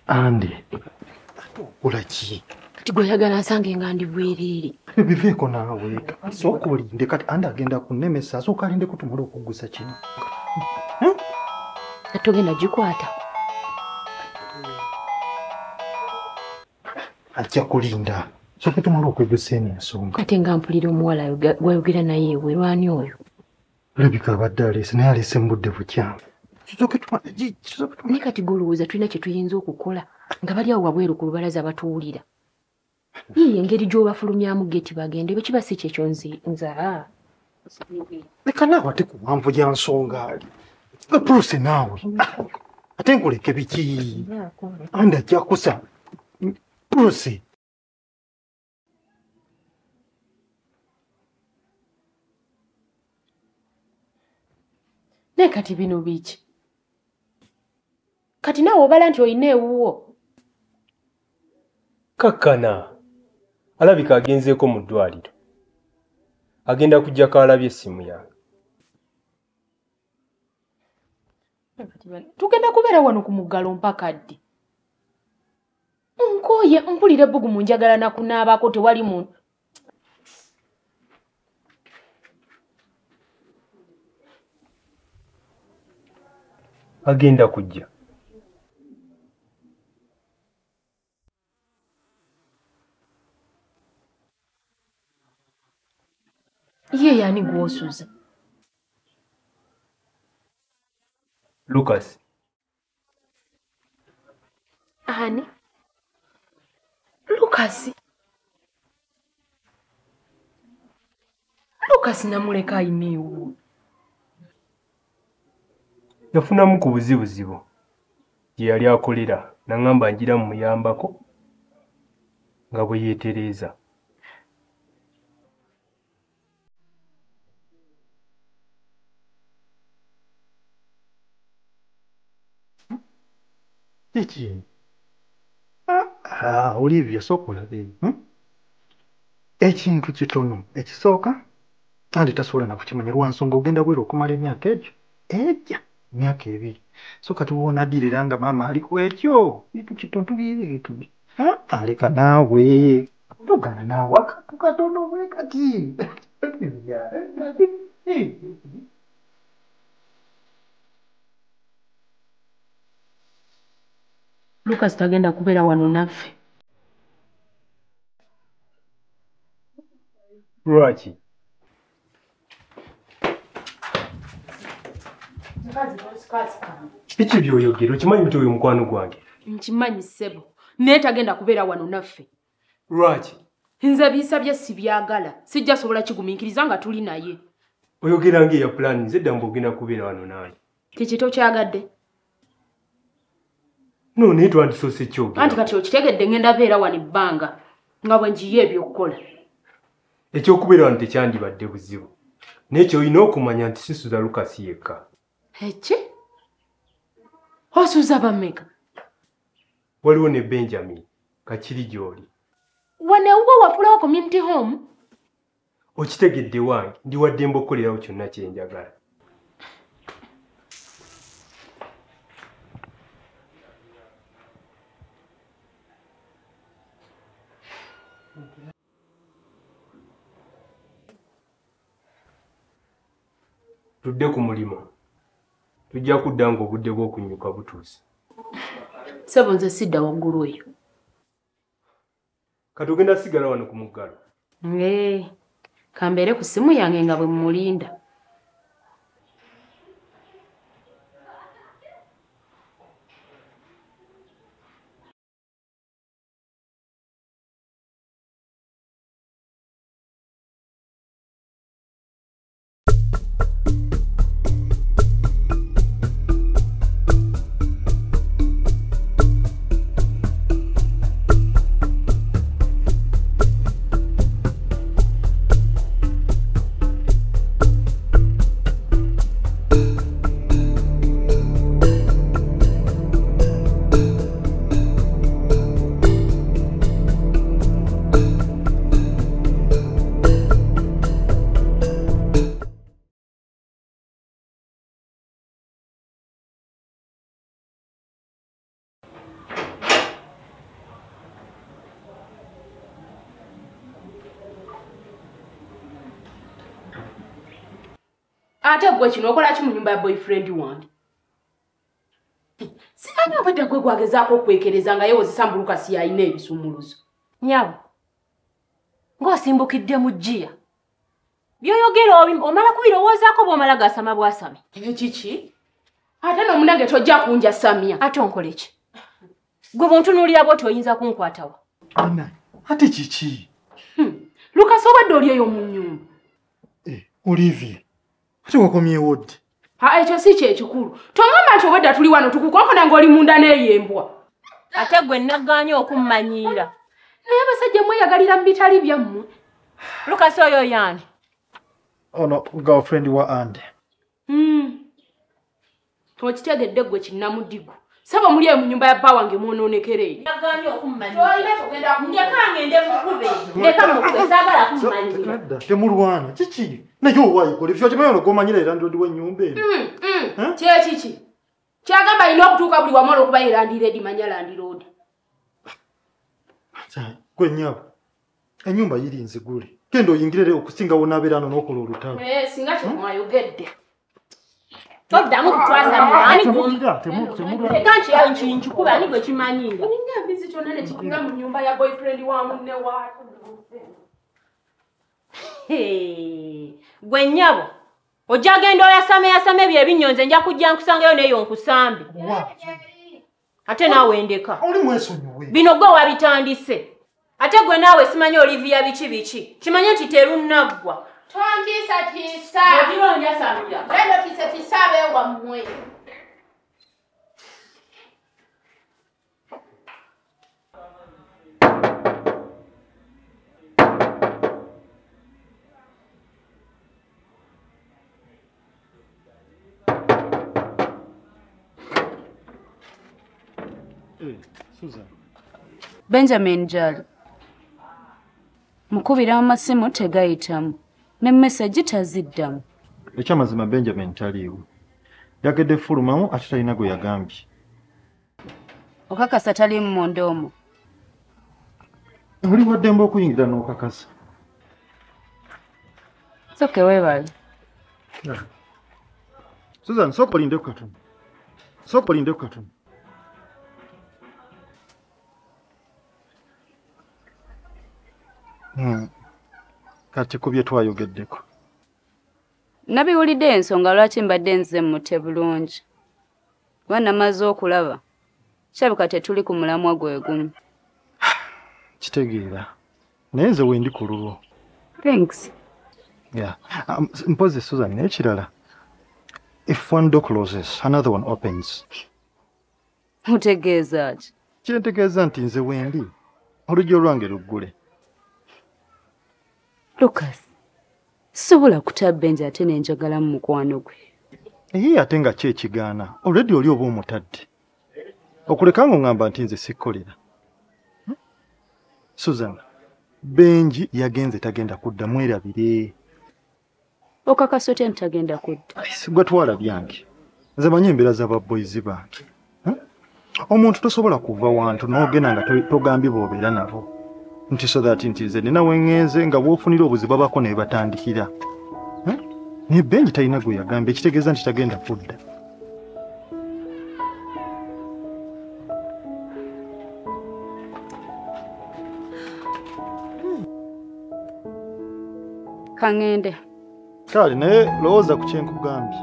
Andi ate okola ki? Kati gweyagala nsange nga ndi bwereere. Biveeko naawe, sooka olinde kati Andi agenda kunnemesa, sooka alindeko tumale okuggusa kino. Kati ogenda gikwata? Ajja kulinda. Sooka tumale okuggusa eno ensonga. Ate nga mpulira omuwala gwayogera naye ewe lwani oyo? Olabika abadde aleese naye aleese mu budde bukyamu. Naye kati gw'olowooza tulina kye tuyinza okukola nga bali awo wabweru ku lubalaza batuwulira. Yiiyo engeri gy'obafulumyamu geeti bagende bwe kiba si kyekyo nze nza. Leka naawe ate ku mpanvu ya nsonga ali. Bruce naawe. Ate nkuleke biki? Andi ajja kusa. Bruce. Naye kati bino biki? Kati naawe obala nti olina ewuwo. Kakkana. Alabika agenzeeko mu ddwaliro. Agenda kujjako alabye essimu yange. Tugenda kubeera wano ku muggalo mpaka ddi? Nkooye mpulira ebbugumu njagala na kunaabako tewali muntu. Agenda kujja. Ye yani gw'osuza? Lucas. Ani? Lucas. Lucas namuleka ayina ewuwe. Yafunamu ku buzibuzibu gye yali akolera n'aŋŋamba ngira mmuyambako nga bwe yeetereeza. Kiki? Olivia sooka olabe. Ekintu kitono ekisooka Andi tasobola na kukimanya lwa nsonga ogenda bweru okumala emyaka egyo ejja emyaka 2. So kati w'onaddirira nga maama ali ku ekyo bintu kitono tubiire. Aleka naawe tugana naawe akantu katono bwe kati. Lucas tagenda kubeera wano naffe. Lwaki? Biki by'oyogera okimanyi nti oyo mukwano gwange? Nkimanyi ssebo, naye tagenda kubeera wano naffe. Lwaki? Nze binsabye sibyagala, sijja sobola kigumiikiriza nga tuli naye. Oyogera ng'eya pulaani nze dda mbu ogenda kubeera wano nange. Kiki tokyagadde? No, naye twandisoose kyogera. Anti kati okitegedde ngenda beera wano ebbanga nga bwe njiye ebyokukola. Ekyokubeera wano tekyandibadde buzibu. Naye ky'olina okumanya nti sisuza Lucas yekka. Eki? Osuza bameka? Waliwo ne Benjamin, kakiri gy'oli. Wano ewuwo wafuulawo community home? Okitegedde wange, ndi wa ddembe okukolerawo kyonna kye njagala. Tudde ku mulimu. Tujja kudda ng'obudde bw'okunnyuka butuuse. Ssebo nze sidda waggulu eyo. Kati ogenda sigala wano ku muggalo. Kambeere ku ssimu yange nga bwe mmulinda. Ate gwe kino okola ki mu nnyumba ya boyfriend wange? Simanyi obwedda gwe gwagezaako okwekereza nga yeewozesa mbu Lukasi y'alina ebisumuluzo. Nnyabo, ng'osimbukidde mu ggiya. By'oyogera omala kubirowoozaako bw'omala gasama bwasami. Ekiki? Ate n'omunange tojja kunjasamya. Ate onkole ki? Gwe bw'ontunuulira bw'oti oyinza kunkwatawa. Ate kiki? Lukasi obwedda oli eyo mu nnyumba. Olivia, ate wakomyewo ddi? Ekyo si kyekikulu. Tongamba nti obwedda tuli wano tukukonkona ng'oli munda n'eyo embwa. Ate gwe naggaanye okummanyiira. Naye abasajja mweyagalira mu bitali byammwe. Lukasi oyo y'ani? Ono girlfriend wa Andy. Okitegedde gwe kinnamudigo. Saba muli eyo mu nnyumba ya bba wange mwonoonekere. Naggaanye okummanyiira. Tolina ky'ogenda Ndeka ngende mukube. Ndeka mukube, saagala kummanyiira. Temulwana, kiki? Naye owaayi ebyo okimanyi ono gw'omanyira era ndi w'ennyumba eno. Kyekiki? Kyagamba alina okutuuka buli wamu olw'okuba ye landireedi manya landiroodi. Gwe nnyabo, ennyumba yiri nzigule. Genda oyingirire okusinga wonaabeera ano n'okola olutalo. Singa kye mwayogedde. Toddamu kutwasamira ani Temulwana. Nkikuba ani gwe kimanyiira. Olinga embizi kyonna ne kituula mu nnyumba ya boyfriend wa munne waako. Gwe nnyabo, ojja genda oyasame yasame ebyo ebinnyo nze nja kujja nkusangayo n'eyo nkusambe. Ate naawe ndeka. Oli mwesonyiwe. Bino gwe wabitandise. Ate gwe naawe simanyi Olivia biki biki. Kimanye nti terunaggwa. Tontiisatiisa. Ogira onjasamira. Genda otiisatiisa abeewammwe. Susan. Benjamin Jalo. Mukubira amasimu tegayitamu. Ne message taziddamu. Ekyamazima Benjamin taliiwo. Yagedde fulumamu ate talina gwe yagambye. Okakasa tali munda omwo. Oli wa ddembe okuyingira n'okakasa. Soke weebale. Susan, sooka olindeko katono. Sooka olindeko katono. Kati ku bye twayogeddeko. Nabiwulidde ensonga lwaki mbadde nze mmute bulungi. Kuba namaze okulaba. Kirabika tetuli ku mulamwa gwe gumu. Kitegeera. Naye nze wendi ku lulwo. Thanks. Yeah. Mpozi Susan, n'ekirala. If one door closes, another one opens. Otegeeza ki? Kyentegeeza nti nze wendi. Oluggi olwange luggule. Lucas, sisobola kuta Benji ate ne njagala mu mukwano gwe. Ye ate nga ki ekigaana? Already oli oba omutadde. Okuleka ng'oŋŋamba nti nze sikkolera. Susan, Benji yagenze tagenda kudda mwerabire. Okakasa otya nti tagenda kudda? Gwe twala byange. Nze manyi embeera z'ababoyizi bange. Omuntu tosobola kuva wantu n'ogenda nga togambye bw'obeera nabo. Nti so that nti nze nina we ŋŋenze nga bw'ofunira obuzibu babako ne batandikira. Naye Benji talina gwe yagambye ekitegeeza nti tagenda kudda. Ka ŋŋende. Kale naye lowooza ku kye nkugambye.